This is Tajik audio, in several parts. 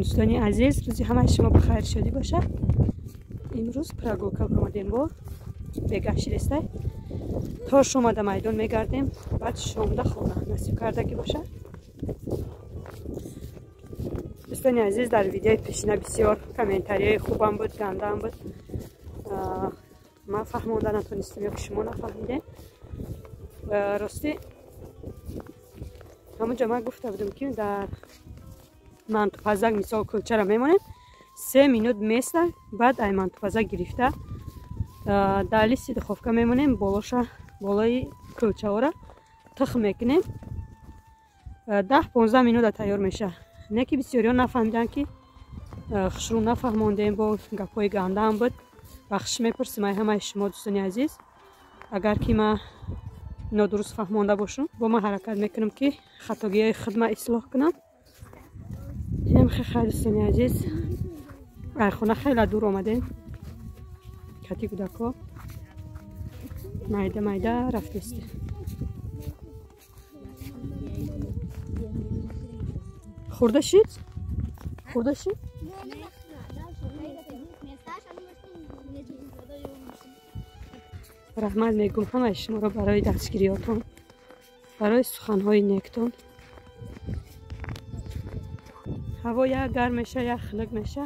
Дӯстони азиз, рӯзи ҳамаи шумо бахайр шодӣ бошад. Имрӯз прогулка омадем бо бегашт то шомада майдон мегардем, баъд шомда хона насиб карда ки бошад. Дӯстони азиз, дар видеои пешина бисёр комментарияи хубам буд, гандаам буд. Ман фаҳмонда натонистам ё ки шумо нафаҳмидем. Ростӣ ҳамонҷо ман гуфта будам, ки дар мантупазак мисол кулчаро мемонем, 3 минут места, баъд ай мантупазак гирифта дар листи духовка мемонем, болоша болои кулчаҳоро тих мекунем, 10-15 минута тайёр меша. Не ки бисёриҳо нафаҳмиданд, ки хушрӯ нафаҳмондем, бо гапҳои гандаам буд. Бахшиш мепурсим ай ҳамаи шумо дӯстони азиз, агар ки ман нодуруст фаҳмонда бошам, бо ман ҳаракат мекунам, ки хатогиҳои худма ислоҳ кунам. Инам хеле дӯстони азиз, ай хона хеле дур омадем, кати кӯдакҳо майда майда рафтестем. Хӯрда шид? Хӯрда шид? Раҳмат мегӯм ҳамаи шуморо барои дастгириётон, барои суханҳои нектон. Ҳаво як гарм меша, як хунук меша.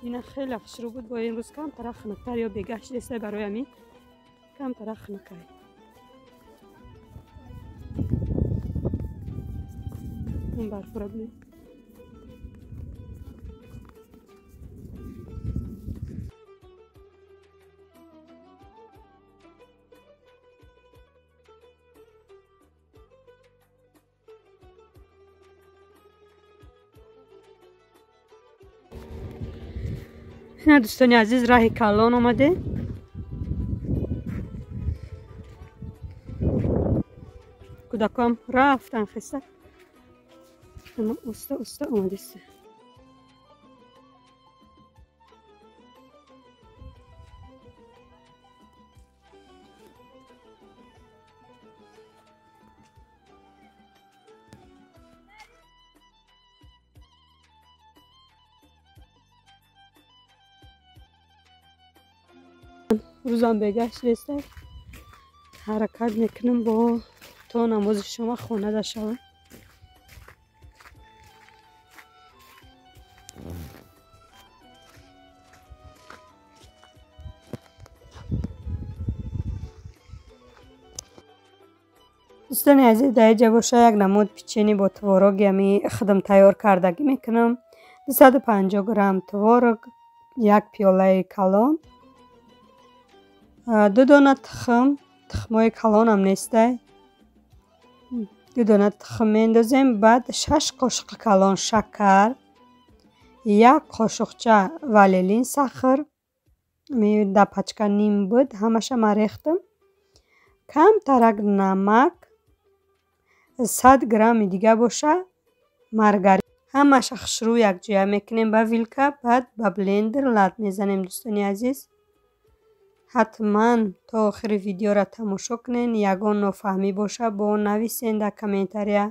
Ина хеле хушрӯ буд, бо имрӯз камтара хунуктар ё бегашт неста, барои ҳамин камтара хунукай. Он барфура бинед. Ина дӯстони азиз, раҳи калон омаде. Кӯдакам рафтан хеста. Ама уста уста омадест. Рӯзам бегашт неста. Ҳаракат мекунам бо то намози шумо хона дашавам. Дӯстони азиз, дар инҷа боша як намуд печени бо творог ами худам тайёр кардагӣ мекунам. 250 грамм творог, як пиёлаи калон, 2 дона тухм, тухмҳои калонам нестай, 2 дона тухм меандозем, баъд 6 қошуқи калон шакар, 1 қошуқча валелин сахр, дар пачка ним буд, ҳамаша ман рехтам, камтарак намак, 100 грамми дига боша маргарин. Ҳамаша хушрӯ якҷоя мекунем ба вилка, баъд ба блендер лат мезанем. Дӯстони азиз, ҳатман то охири видеоро тамошо кунед, ягон нофаҳмӣ боша бо нависен дар комментария.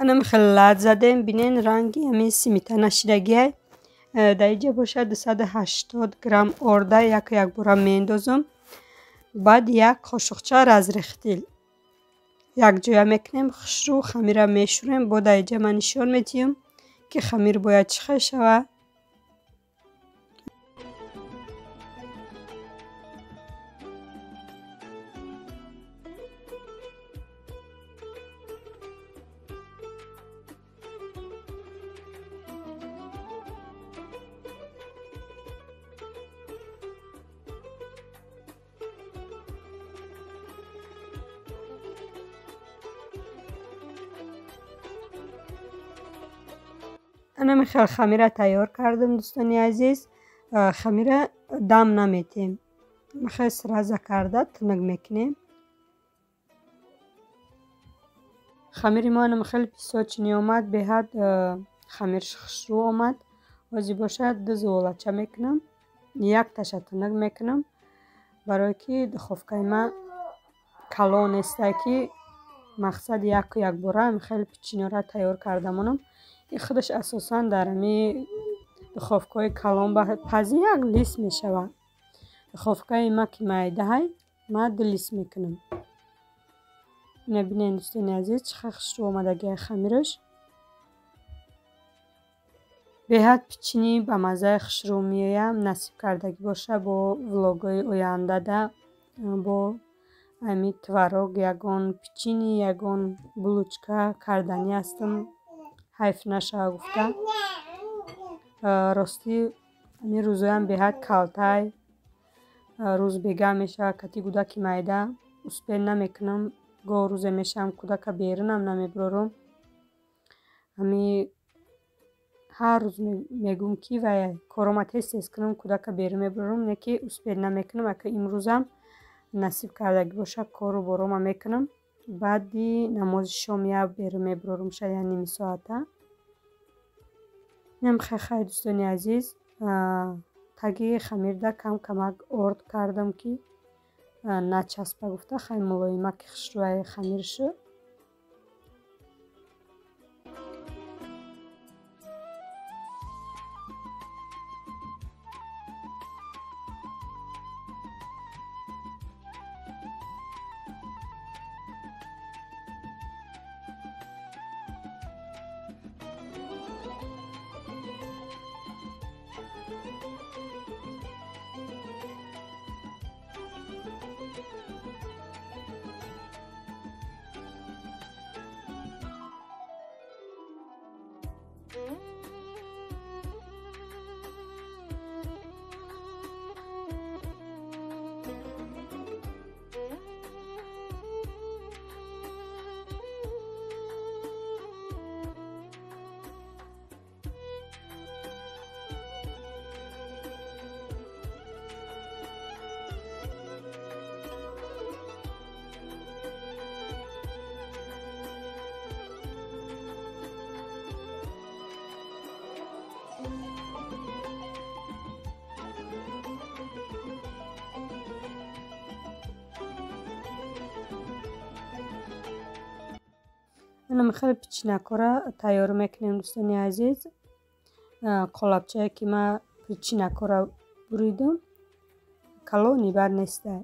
Анам хеле лат задем, бинен ранги ҳамин симитана шидагиай. Дар инҷа бошад 280 грамм орда як якбора меандозам, баъд як қошуқча разрехтил якҷоя мекунем, хушрӯ хамира мешӯрем. Бо дар инҷа ман нишон медиҳам, ки хамир бояд чӣ хел шавад. Анами хел хамира тайёр кардам, дӯстони азиз. Хамира дам наметем, хел сразу карда тунук мекунем. Хамири мо анам хеле песочный омад, беҳад хамирш хушрӯ омад. Ҳозир бошад ду зуволача мекунам, якташа тунук мекунам, барое ки духовкаи ма калон нестай, ки мақсад яку якбора хеле печеньеро тайёр карда монам. Ин худаш асосан дар ҳами духовкаҳои калон пазӣ як лист мешавад. Духовкаи ма ки майдаҳай, ма ду лист мекунам. Ина бинед, дӯстони азиз, чӣ хел хушрӯ омадагиай хамираш. Беҳад печенье ба маззаи хушрӯ меояд. Насиб кардагӣ боша, бо влогҳои ояндада бо ҳами творог ягон печенье, ягон булочка карданӣ ҳастам, ҳайф нашава гуфта. Ростӣ ҳамин рӯзоям беҳад калтай, рӯз бега мешавад, кати гудаки майда успел намекунам. Гоҳ рӯзе мешавам кӯдака берунам намебарорам. Ҳами ҳар рӯз мегӯм, ки вай корома тез тез кунам, кӯдака берун мебарорам, не ки успел намекунам. Ака имрӯзам насиб кардагӣ боша, кору борома мекунам. Баъди намози шом як берун мебарорам, шояд як ними соата. Инам хай, дӯстони азиз, таги хамирда кам камак орд кардам, ки начаспа гуфта, хай мулоимаки хушрӯяи хамир шуд. Инам хеле печенакҳоро тайёр мекунем, дӯстони азиз. Қолабчае ки ман печенакҳоро буридам, калони бад нестай.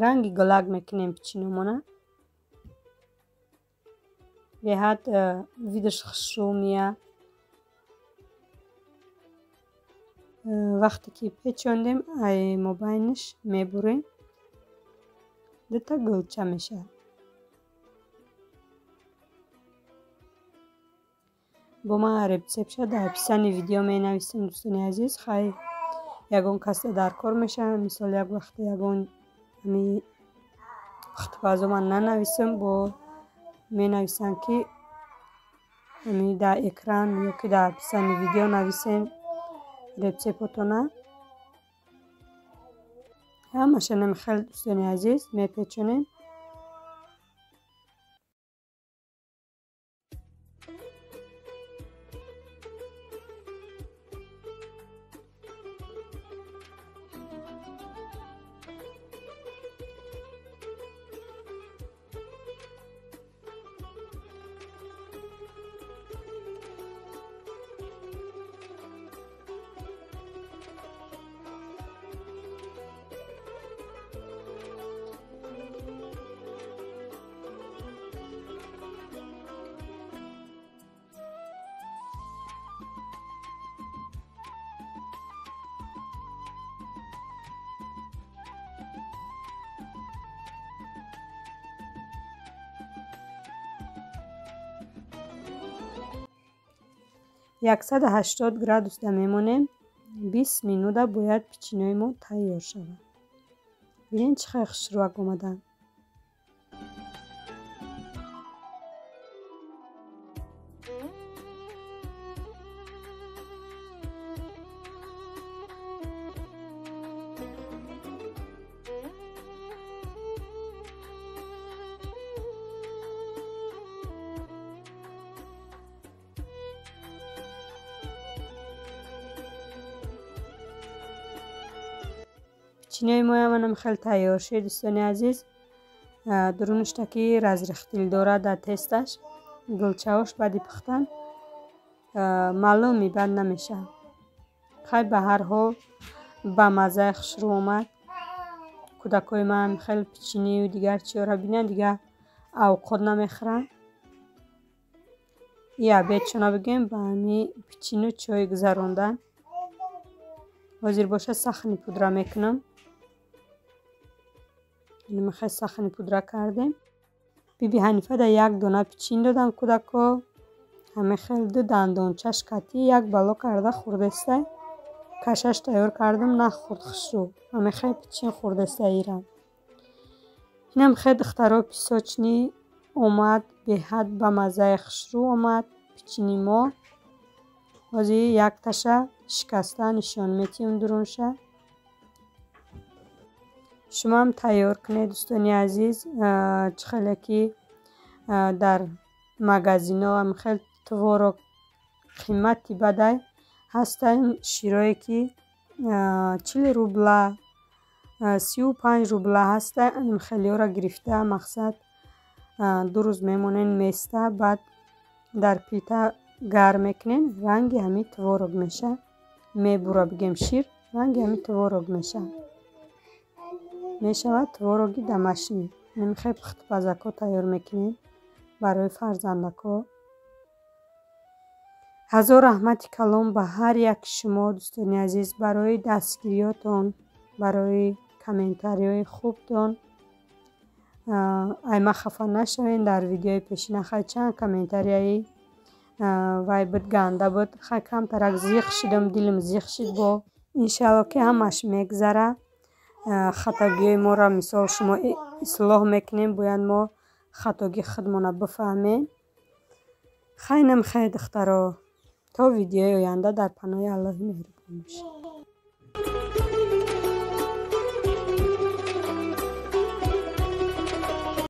Ранги гулак мекунем печеньемона. Беҳад видаш хушрӯ меяд. Вақте ки печондем, ай мобайнаш мебурем, дута гулча мешавад. Бо ман рецептша дар описании видео менависам, дӯстони азиз. Хай ягон кас дар кор мешавад, мисол як вақте ягон ҳами пухтупазо ман нанависам, бо менависам, ки ҳами дар экран ё ки дар описании видео нависем рецептотона. Ҳамаша намихел, дӯстони азиз, мепечонем. 180 градусда мемонем. 20 минута бояд печеньеи мо тайёр шавад. Бинед, чӣ хел хушрӯак омаданд. Печеньеи моям анам хеле тайёр шуд, дӯстони азиз. Дурунаш таки разрыхлитель дорад дар тесташ, гулчаош баъди пухтан маълум бад намешавад. Хай, ба ҳар ҳол, ба маззаи хушрӯ омад. Кӯдакҳои ман хеле печенью дигар чиҳоро бинанд, дигар авқот намехӯранд. И обедшона бигӯем, ба ҳами печенью чой гузарондан. Ҳозир боша, сахарный пудра мекунам. Хеле сахарный пудра кардем. Биби Ҳанифа да як дона печенье додам кӯдакҳо. Ҳамин хел ду дандончаш катӣ як бало карда хӯрдестай. Кашаш тайёр кардам, нахӯрд хушрӯ. Ҳамин хел печенье хӯрдестай ирам. Инам хел, духтаро, песочный омад, беҳад ба маззаи хушрӯ омад печеньеи мо. Ҳозир якташа шикаста нишон метиҳем дурунша. Шумоам тайёр кунед, дӯстони азиз, чӣ хеле ки дар магазинҳо ҳамин хел творог қимати бадай ҳастанд, широе ки 40 рубла, 35 рубла ҳаста. Хелиҳоро гирифта, мақсад, 2 рӯз мемонен, места, баъд дар плита гарм мекунен, ранги ҳамин творог меша, мебура, бигем, шир ранги ҳамин творог мешавад, твороги домашний. Хел пухтупазакҳо тайёр мекунем барои фарзандакҳо. Ҳазор раҳмати калон ба ҳар яки шумо, дӯстони азиз, барои дастгириётон, барои комментариҳои хубтон. Ай ма хафа нашавед, дар видеои пешина хай чанд комментарияи вай буд, ганда буд. Хай, камтарак зиқ шидам, дилам зиқ шид, бо иншалло ки ҳамаш мегзара. Хатогиҳои моро, мисол, шумо ислоҳ мекунем, бояд мо хатогии худмонро бифаҳмем. Хай, намхай, духтаро, то видеои оянда дар паноҳи Аллоҳи меҳрубон бошед.